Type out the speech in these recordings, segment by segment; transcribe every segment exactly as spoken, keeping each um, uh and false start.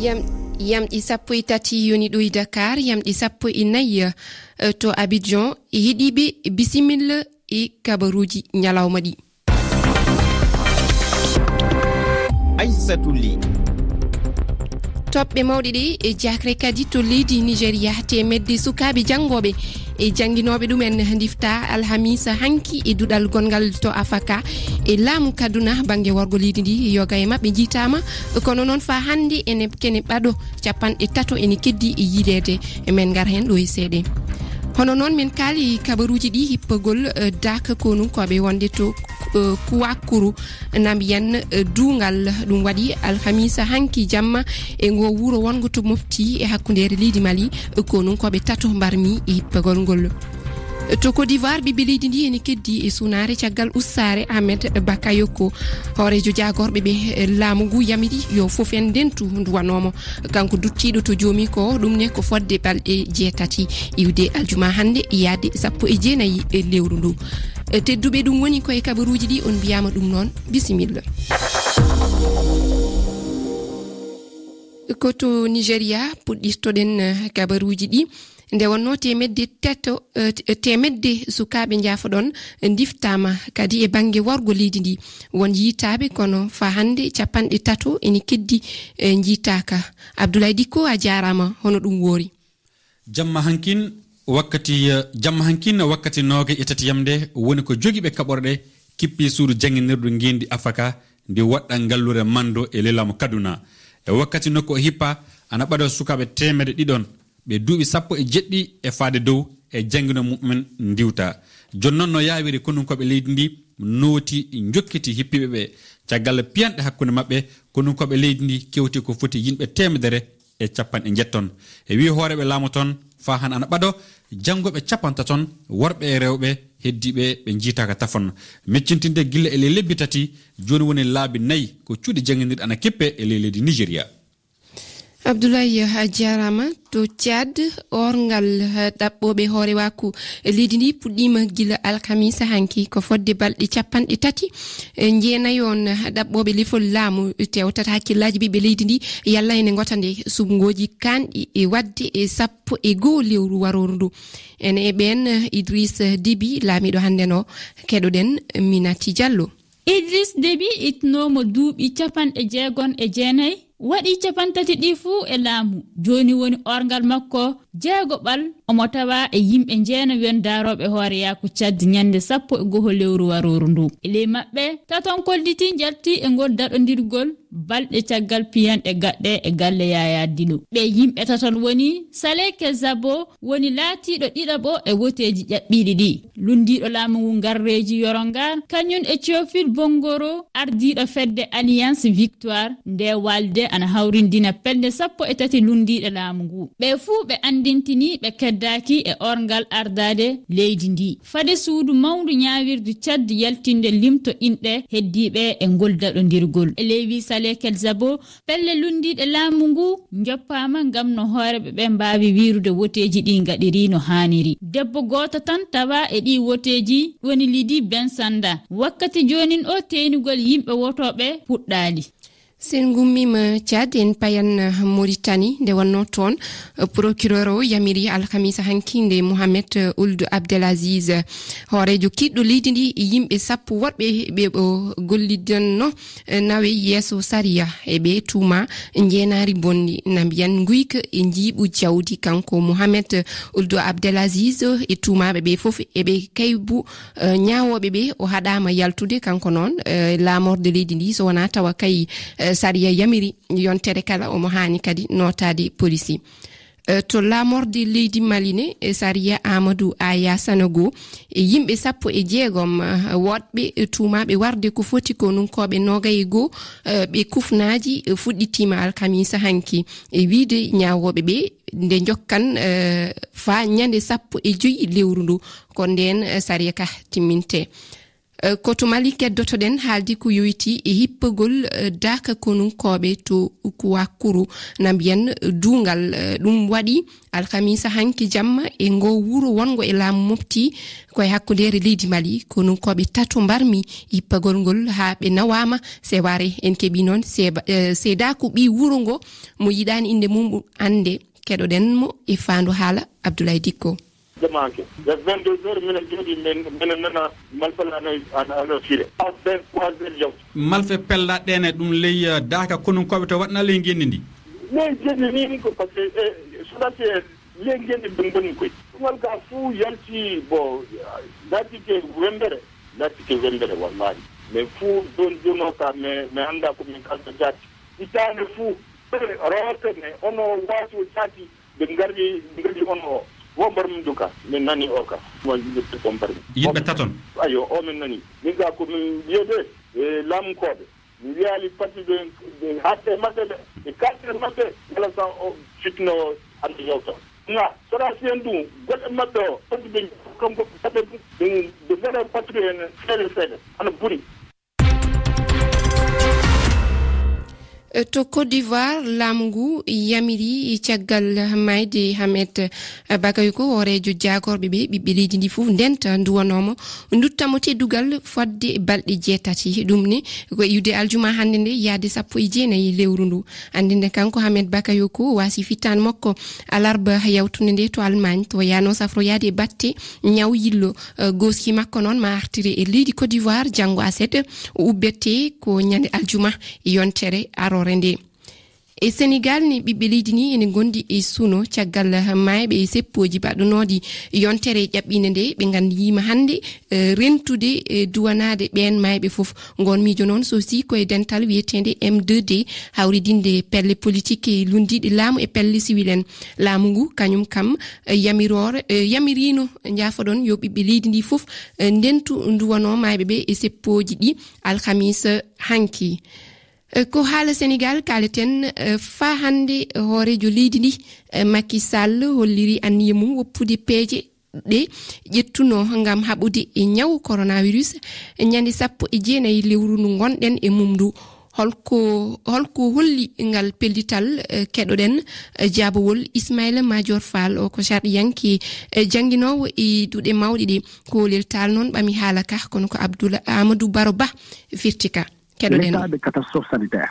Yam-, yamɗi sappo e tati yoni ɗo e Dakar, yamɗi sappo e nayi, eh, to Abidjan. E heɗiiɓe, bisimilla e kabaruuji ñalawma ɗi. Aissatou Ly. Toɓɓe mawɗe ɗe e jakre kadi to leydi Nigeria, teemedde sukaaɓe janngooɓe e jannginooɓe ɗumen ndifta alhamiisa hanki e duɗal gonngal to Afaka e laamu Kaduna bannge worgo leydi ndi. Yoga e maɓɓe njiitaama, kono noon faa hannde ene kene ɓaɗo capanɗe tato ene keddi e yiileede. E men ngar heen ɗo e seeɗe. Hono noon men kaali kabaruuji ɗi hippagol, eh, daaka konunkooɓe wonde to, eh, Kuwakuru Nambiyan, eh, duungal. Ɗum waɗi alhamiisa hanki jamma e ngo wuro wongo to Mofti e hakkundeere leydi Mali, eh, konunkooɓe tato mbarmi e hippagol ngol. To Côte d'Ivoire, ɓiɓɓe leydi ndi ene keddi e sunaare caggal ussaare Ahmed Bakayoko. Hooreejo jaagorɓe ɓe, eh, laamu ngu yamiri yo fof en ndentu nduwanoomo. Kanko duttiiɗo to joomi ko ɗum ne ko fodde balɗe jeetati iwde aljuma hannde yaade sappo e jeenayi e lewru ndu. Eh, tedduɓe, ɗum woni ko e kabaruuji ɗi on mbiyaama ɗum noon. Bisimilla. Ko to Nigeria puɗɗirtoɗen, eh, kabaruuji ɗi. Nde wonnoo teemedde tato, eh, te-, teemedde sukaaɓe njaafoɗon ndiftaama kadi e bannge worgo leydi ndi. Won yiitaaɓe, kono faa hannde capanɗe tato ene keddi, eh, njiitaaka. Abdoulaye Dikko, a jaaraama, hono ɗum woori? Jamma hankin wakkati, eh, jamma hankin wakkati noogaye e tati yamde woni ko jogiiɓe kaɓorɗe kippi suudu jannginirdu ngeenndi Afaka ndi waɗɗa ngalluure Mando e lelaamu Kaduna. E wakkati nokku o hippa ana ɓado sukaaɓe teemedde ɗiɗon ɓe duuɓi sappo e jeɗɗi e faade dow e janngino mumen ndiwta. Jooni noon no yaawiri konunkooɓe leydi ndi nooti njokkiti hippiiɓe ɓe. Caggal piyanɗe hakkunde maɓɓe, konunkooɓe leydi ndi kewti ko foti yimɓe teemedere e capanɗe njetton. E wii hooreeɓe laamu toon, faa han ana ɓado janngooɓe capantaton, worɓe e rewɓe, heddiiɓe ɓe njiitaaka tafon. Miccintinde gilla e ley lebbi tati, jooni woni laabi nayi ko cuuɗi jannginirɗi ana kippe e ley leydi Nigeria. Abdoulaye, a jaaraama. To Tchad, orngal, eh, ɗaɓɓooɓe hoorewaaku leydi ndi puɗɗiima gila alkamisa hanki, ko fodde balɗe capanɗe tati, eh, njeenayi on, eh, ɗaɓɓooɓe lefol laamu tewtata hakkillaaji ɓiɓɓe leydi ndi, yalla ene ngota nde suɓngooji kaanɗi e waɗde e sappo e goo lewru warooru ndu. Ene e ɓeen, eh, Idriss Déby, laamiiɗo hannde no, keɗoɗen Minati Diallo. Idriss Déby itnooma duuɓi capanɗe jeegon e jeenayi, waɗi capantati ɗi fuu e laamu. Jooni woni orngal makko jeegoɓal, omo tawa e yimɓe njeenayon daarooɓe hooreyaaku Tchad ñande sappo e goho lewru warooru ndu. E ley maɓɓe, taton kolliti njalti e ngol daɗondirgol balɗe caggal piyanɗe gaɗɗe e galle Yaya Dilo. Ɓe yimɓe taton woni Saleh Kezabo, woni laatiiɗo ɗiɗaɓo e woteeji ƴaɓɓiiɗi ɗi. Lunndiiɗo laamu ngu ngarreeji Yorongaar, kañum e Théophile Bongoro, ardiiɗo fedde Alliance Victoire, nde waalde ana hawrindina pelle sappo e tati lunndiiɗe laamu ngu. Ɓe fuu ɓe anndintini ɓe keddaaki e orngal ardaade leydi ndi. Fade suudu mawndu ñaawirdu Tchad yaltinde limto inɗe heddiiɓe e ngol daɗondirgol. E ley wii Saleh Kezabo, pelle lunndiiɗe laamu ngu njoppaama ngam no hooreeɓe ɓe mbaawi wiirude woteeji ɗi ngaɗiri no haaniri. Debbo gooto tan tawa e ɗii woteeji, woni Lidi Ben Sanda. Wakkati joonin o, teenugol yimɓe wotooɓe puɗɗaali. Sen ngummiima Tchad, en payan Mauritanie, nde wonnoo toon, eh, procureur o yamiri alkamisa hanki nde Mohamed, eh, Ould Abdelaziz, eh, hooreejo kiiɗɗo leydi ndi, e yimɓe sappo woɗɓe ɓe o gollidanno, eh, nawe yeeso sariya e ɓe tuuma njeenaari bonndi. Na mbiyan nguyka e njiiɓu jawdi. Kanko Mohamed Ould Abdelaziz e tuumaaɓe ɓe fof e ɓe kaybu, eh, ñaawooɓe ɓe o haɗaama yaltude. Kanko noon, eh, laamorde leydi ndi, so wonaa tawa kay, eh, sariya yamiri yontere kala, omo haani kadi nootaade polisi. Eh, to laamorde leydi Mali ne, eh, sariya Amadou Aya Sanogo, e yimɓe sappo e jeegom, eh, woɗɓe, eh, tuumaaɓe warde ko foti ko nunkooɓe noogay e goo, eh, ɓe kufnaaji, eh, fuɗɗitiima alkamisa hanki. E wiyde ñaawooɓe ɓe nde njokkan, eh, faa ñande sappo e joy lewru ndu, ko ndeen, eh, sariya ka timminte. Ko to Mali keddotoɗen, haaldi ko yowitii e hippagol daaka konunkooɓe to Kuwakuru na mbiyen duungal. Ɗum waɗi alkamiisa hanki jamma e ngo wuro wonngo e laamu mofti ko e hakkundeere leydi Mali. Konunkooɓe tato mbarmi hippagol ngol haa ɓe nawaama. Sewaare en keɓi noon seedaaku ɓii wuro ngo mo yiɗaani innde mum annde. Keɗoɗen mo e faandu haala Abdoulaye Dikko. Jamaake ya vingt-deux heures minen jooɗi men minen nana malfalaano ana ana fire. Pas vingt-trois heures yawti. Malfe pellaɗɗene ɗum ley daaka konunkooɓe to waɗna ley ngenndi ndi. Ley ngenndi ni ko parce que sodati e ley ngenndi ɓe mboni koy. Ɗumal ka fuu yalti bo naatike wembere naatike wembere wallahi. Mais fuu don jono ka mais mais annda ko min kalta jaati hitaande fuu. Roote ne ono waasi o jaati. Ɓe ngardi ɓe ngardi on o wo mbar mum duka min nani o ka mo yimɓe tati on mbar mum. Yimɓe taton. Ayo o min nani min ga ko min wiyede e lamukoɓe mi wiyali pattude hatte maɓɓe ɓe e kalɗe maɓɓe kala sa o fitno ande yewta na sora si en ɗum goɗɗe maɓɓe o pattude kanko taɓe ɗum ɓe mbaɗa pattude en seeɗa seeɗa ana buri. To Côte d'Ivoire, laamu ngu yamiri caggal maayde Hamed Bakayoko, hooreejo jaagorɓe ɓe, ɓiɓɓe leydi ndi fof ndenta nduwanoomo, ndutta mo teddugal fodde balɗe jeetati. Ɗum ne ko e yude aljuma hannde nde, yahde sappo e jeenayi lewru ndu. Anndinde kanko Hamed Bakayoko waasi fittaande makko alarba yawtunde nde to Allemagne, to yaano safroyaade e batte ñaw yillo. Gooski makko noon ma artire e leydi Côte d'Ivoire janngo aset, o ubbete ko ñande aljuma yontere aroore nde. E Senegal ni ɓiɓɓe leydi ni ene ngondi e suno caggal maayɓe e seppooji baɗɗunooɗi yontere ƴaɓɓiinde nde ɓe nganndiyiima hannde rentude duwanaade ɓeen maayɓe fof. Ngoon miijo noon sosi ko e dental wiyeteende M deux D hawridinde pelle politik e lunndiiɗe laamu e pelle siwil en. Laamu ngu kañum kam yamiroore yamiriino njaafoɗon yo ɓiɓɓe leydi ndi fof ndentu nduwanoo maayɓe ɓe e seppooji ɗi alkamiisa hanki. Ko haala Senegal kaaleten faa hannde hooreejo leydi ndi Macky Sall holliri anniya mum woppude peeje ɗe ƴettunoo ngam haɓude e ñaw coronavirus ñande sappo e jeenayi lewru ndu ngonɗen e mum ndu. Holko holko holli ngal pellital? Keɗoɗen jaabawol Ismaila Madior Fall o ko sarɗiyanke jannginoowo e duɗe mawɗe ɗe. Koolel taal noon ɓami haala ka kono ko Abdoul Amadou Baro Ba firti ka. Keɗoɗen.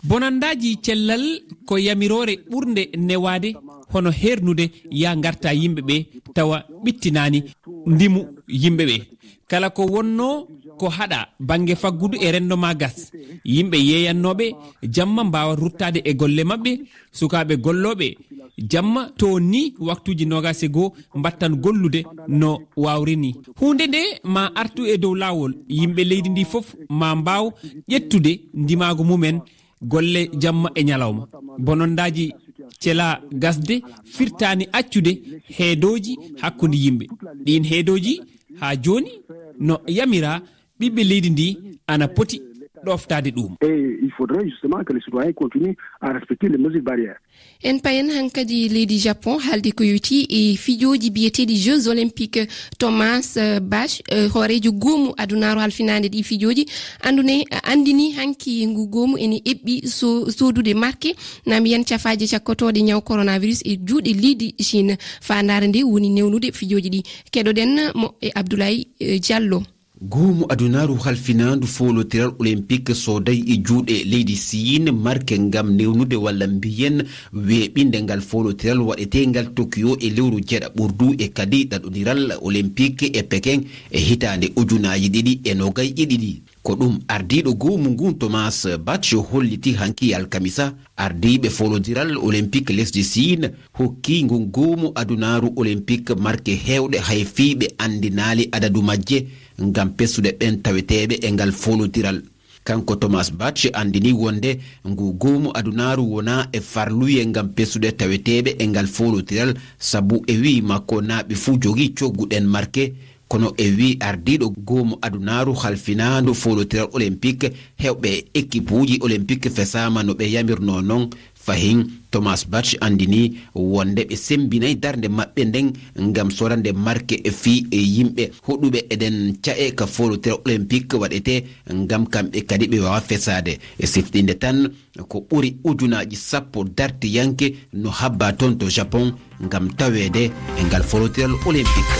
Bonandaaji cellal ko yamiroore ɓurnde newaade hono heernude ya ngarta yimɓe ɓe tawa ɓittinaani ndimu yimɓe ɓe. Kala ko wonnoo ko haɗa bannge faggudu e renndo ma gas. Yimɓe yeeyannooɓe jamma mbaawa ruttaade e golle maɓɓe, sukaaɓe gollooɓe jamma to ni waktuuji noogaas e goo mbattan gollude no waawri ni. Huunde nde ma artu e dow laawol, yimɓe leydi ndi fof ma mbaaw ƴettude ndimaagu mumen golle jamma e ñalawma. Bonondaaji cela gasde firtaani accude heedooji hakkunde yimɓe. Ɗiin heedooji haa jooni no yamiraa ɓiɓɓe leydi ndi ana poti ɗooftaade ɗuum. Et il faudrait justement que les citoyens continuent à respecter les mesures barrières. En payen hankadi leydi Japon haaldi ko yowiti e fijooji biyeteeɗi Jeux Olympiques. Thomas Bach, hooreejo goomu adunaaru halfinaande ɗi fijooji, andune anndini hanki ngu goomu ene eɓɓi soodude marke na mbiyen cafaaje cakkotooɗe ñaw coronavirus e juuɗe leydi Chine. Faandaare nde woni newnude fijooji ɗi. Keɗoɗen mo e Abdoulaye Diallo. Goomu adunaaru halfinaandu foolotiral Olympique sooday e juuɗe leydi Siin marke ngam newnude walla mbiyen weeɓinde ngal foolotiral waɗeteengal Tokyo e lewru jeeɗaɓurdu e kadi ɗaɗoniral Olympique e Peken e hitaande ujunaaji ɗiɗi e noogay e ɗiɗi. Ko ɗum ardiiɗo goomu ngun Thomas Bach holliti hanki alkamisa. Ardiiɓe foolotiral Olympique lesdi Siin hokki ngun goomu adunaaru Olympique marke heewɗe hay fii ɓe anndinaali adadu majje ngam pesude ɓen taweteeɓe e ngal foolotiral. Kanko Thomas Bach anndini wonde ngu goomu adunaaru wonaa e farluye ngam pesude taweteeɓe e ngal foolotiral sabu e wi'i makko naaɓe fuu jogii coggu ɗen marke. Kono e wi'i ardiiɗo goomu adunaaru halfinaandu foolotiral Olympique, heewɓe e ekipuuji Olympique fesaama no ɓe yamirnoo non Fahin, Thomas Bach anndini wonde ɓe semmbinay darnde maɓɓe nden ngam soodande marke fii yimɓe huɗuɓe e ɗen ca'e ka foolotirol olympique waɗetee ngam kamɓe kadi ɓe waawa fesaade. E siftinde tan, ko ɓuri ujunaaji sappo dartiyanke no habba ton to Japon ngam taweede e ngal foolotirol olympique.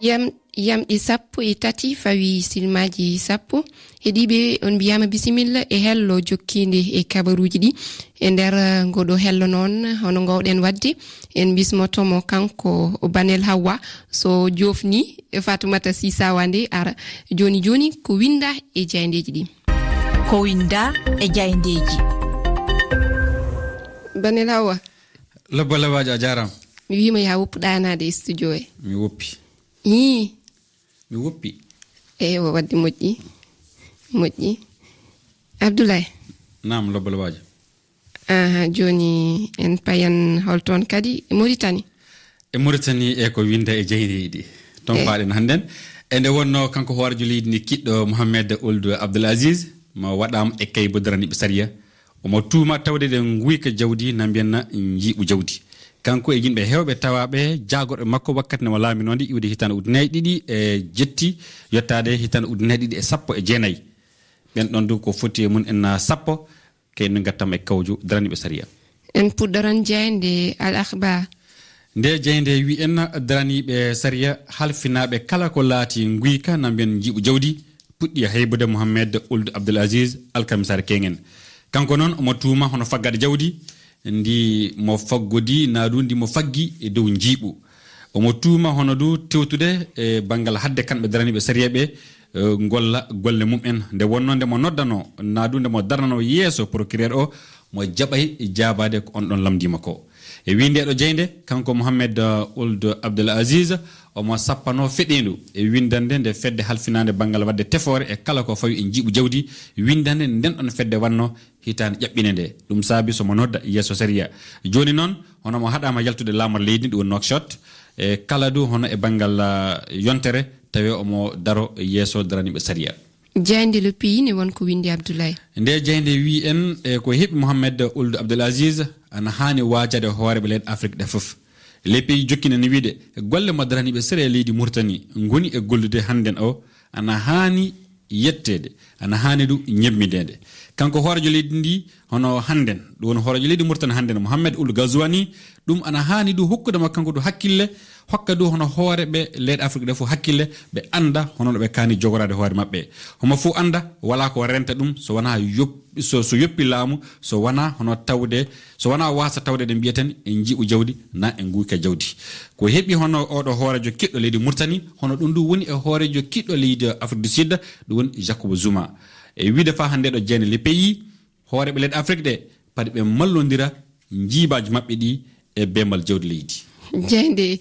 Yam-, yamɗi sappo e tati fawi silmaaji sappo. Heɗiiɓe, on mbiyaama bisimilla e hello jokkiinde e kabaruuji ɗi. E nder, eh, ngoɗo hello noon, hono ngoowɗen waɗde, en bismoto mo kanko Banel Hawwa, so joofni Fatumata Sisawande ara. Jooni jooni, ko winda e jayndeeji ɗi. Ko winda e jayndeeji. Banel Hawwa. Lobbo Lawaajo, a jaaraama. Mi wiima yaa woppu ɗaanaade e studio he. Mi woppi. Ii. Mi woppi. Eewa, waɗde moƴƴi. Moƴƴi. Abdoulaye. Naam, Lobbo Lawaajo. Aha, jooni en payan hol toon kadi e Mauritanie? E Mauritanie, e ko winda e jeyreeɗi. Toon Eh. paaɗen hannden. E nde wonnoo kanko hooreejo leydi ndi kiɗɗo Mohamed Ould Abdel Aziz, mo waɗaama e kaybo daraniiɓe sariya. Omo tuuma tawde ɗe nguyka jawdi, na mbiyanna njiiɓu jawdi. Kanko e yimɓe heewɓe tawaaɓe jaagorɓe makko wakkati nde mo laaminoonde iwde hitaande ujunere ɗiɗi e jetti yottaade hitaande ujunere ɗiɗi e sappo e jeenayi. Ɓen ɗon du ko foti e mum en sappo, kay no ngattam e kawju daraniiɓe sariya. En puɗɗoran jaaynde Al Akhbar. Nde jaaynde wi en daraniiɓe sariya halfinaaɓe kala ko laati nguyka na mbiyan njiiɓu jawdi, puɗɗi haybude Mohamed Ould Abdel Aziz, alkamisaare keŋen. Kanko noon omo tuuma hono faggade jawdi, ndi mo faggodi, naa du ndi mo faggi e dow njiiɓu. Omo tuuma hono du tewtude e banngal hadde kamɓe daraniiɓe sariya ɓe, eh, ngolla golle mum en. Nde wonnoo nde mo noddanoo, naa du nde mo darnanoo yeeso procureur o, mo jaɓay jaabaade ko on ɗon lamndiima ko. E wii nde ɗo jeynde, kanko Mohamed, eh, Ould Abdel Aziz, omo sappanoo feɗeendu e winndannde nde fedde halfinaande banngal waɗde tefoore e kala ko fawi e njiiɓu jawdi, winndannde nden ɗon fedde wannoo hitaande ƴaɓɓinde nde. Ɗum saabi so mo nodda yeeso sariya. Jooni noon, hono mo haɗaama yaltude laamar leydi, ɗum woni Nouakchott, e kala du hono e banngal, ah, yontere, tawi omo daro yeeso daraniiɓe sariya. Jaaynde Le Pays ne won ko winndi Abdoulaye. Nde jaaynde wii en, e ko heɓi Mohamed Ould Abdel Aziz, ana haani waajade hooreeɓe leyɗe Afrik ɗe fof. Le Pays jokkini en wiide, golle mo daraniiɓe sariya leydi Mauritanie ngoni e gollude hannden o, ana haani yetteede, ana haani du ñebmindeede. Kanko hooreejo leydi ndi, hono hannden, ɗum woni hooreejo leydi Mauritanie hannden, Mohamed Ould Ghazouani, ɗum ana haani du hokkude mo kanko du hakkille, hokka du hono hooreeɓe leyɗe Afrik ɗe fof hakkille, ɓe annda hono no ɓe kaani jogoraade hoore maɓɓe. Homo fof annda, walaa ko renta ɗum so wonaa yop-, so, so yoppi laamu, so wonaa hono tawde, so wonaa waasa tawde ɗe mbiyaten e njiiɓu jawdi, na e nguyka jawdi. Ko heɓi hono oɗo hooreejo kiɗɗo leydi Mauritanie, hono ɗum du woni e hooreejo kiɗɗo leydi Afrique du Sud, ɗum woni Jacob Zuma. E wiide faa hannde ɗo jeene Le Pays, hooreeɓe leyɗe Afrik ɗe, padi ɓe mallondira njiibaaji maɓɓe ɗi e beembal jawdi leydi. Jeynde,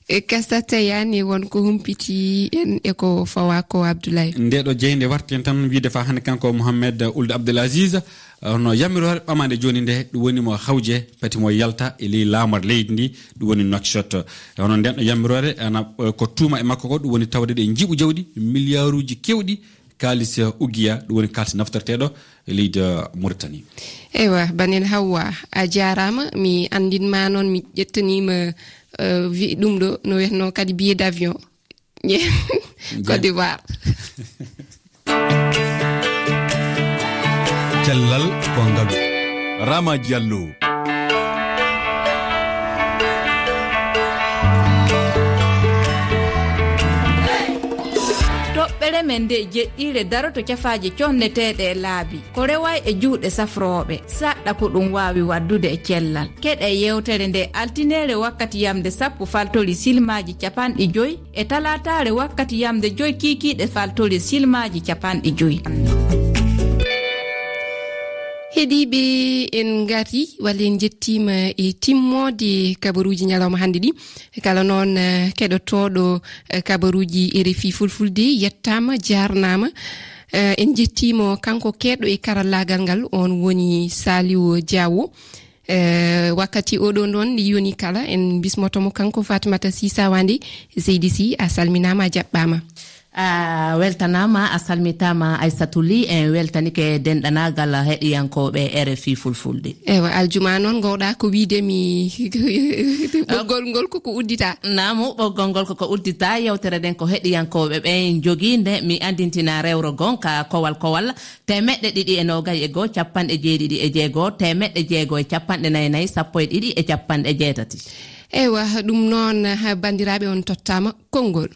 e, Kasata yani won ko humpiti en e ko fawa ko Abdoulaye. Nde ɗo jeynde warti en tan wiide faa hannde kanko Mohamed Ould Abdel Aziz, hono yamiroore ɓamaande jooni nde, ɗum woni mo hawje, pati mo yalta e ley laamar leydi ndi, ɗum woni Nouakchott. Hono nden ɗo yamiroore, ana, eh, ko tuuma e makko ko, ɗum woni tawde ɗe njiiɓu jawdi, miliyaaruuji keewɗi, kaalis, eh, ugiya, ɗum woni kaalis naftorteeɗo e leydi, eh, Mauritanie. Eywa, Banen Hawwa, a jaaraama. Mi anndin ma noon, mi ƴettaniima, eh, wi-, ɗum ɗo, no wiyetnoo kadi billet d'avion. Côte d'Ivoire. Cellal ko ngalu. Rama Diallo. Toɓɓere men nde jeɗɗiire daroto cafaaje conneteeɗe e laabi. Ko rewa e juuɗe safrooɓe, saɗɗa ko ɗum waawi waɗdude e cellal. Keɗe yeewtere nde altineere wakkati yamde sappo faltori silmaaji capanɗe joy, e talaataare wakkati yamde joy kiikiiɗe faltori silmaaji capanɗe joy. Heɗiiɓe, en ngari, walla en njettiima e timmoode kabaruuji ñalawma hannde ɗi. Kala noon, eh, keɗotooɗo, eh, kabaruuji R F I Fulfulde, yettaama, jaarnaama. Eh, en njettiimo kanko keɗɗo e karallaagal ngal, on woni Saliou Diawo. Eh, wakkati oɗo noon, yoni kala, en bismoto mo kanko Fatimata Sisawande. Seydi Sy, a salminaama, a jaɓɓaama. A weltanaama, a salmitaama, Aysatu Li. En weltanike denɗanaagal heɗiyankooɓe R F I Fulfulde. Ewa, aljuma noon, ngowɗa ko wiide mi ɓoggol ngol koko uddita. Naamu, ɓoggol ngol koko uddita. Yewtere nden ko heɗiyankooɓe ɓen jogii nde. Mi andintina rewro gon ka kowal kowal: teemeɗɗe ɗiɗi e noogay e goo, capanɗe jeeɗiɗi e jeego, teemeɗɗe jeego e capanɗe nayi nayi, sappo e ɗiɗi e capanɗe jeetati. Ewa, ɗum noon, ha, banndiraaɓe, on tottaama konngol.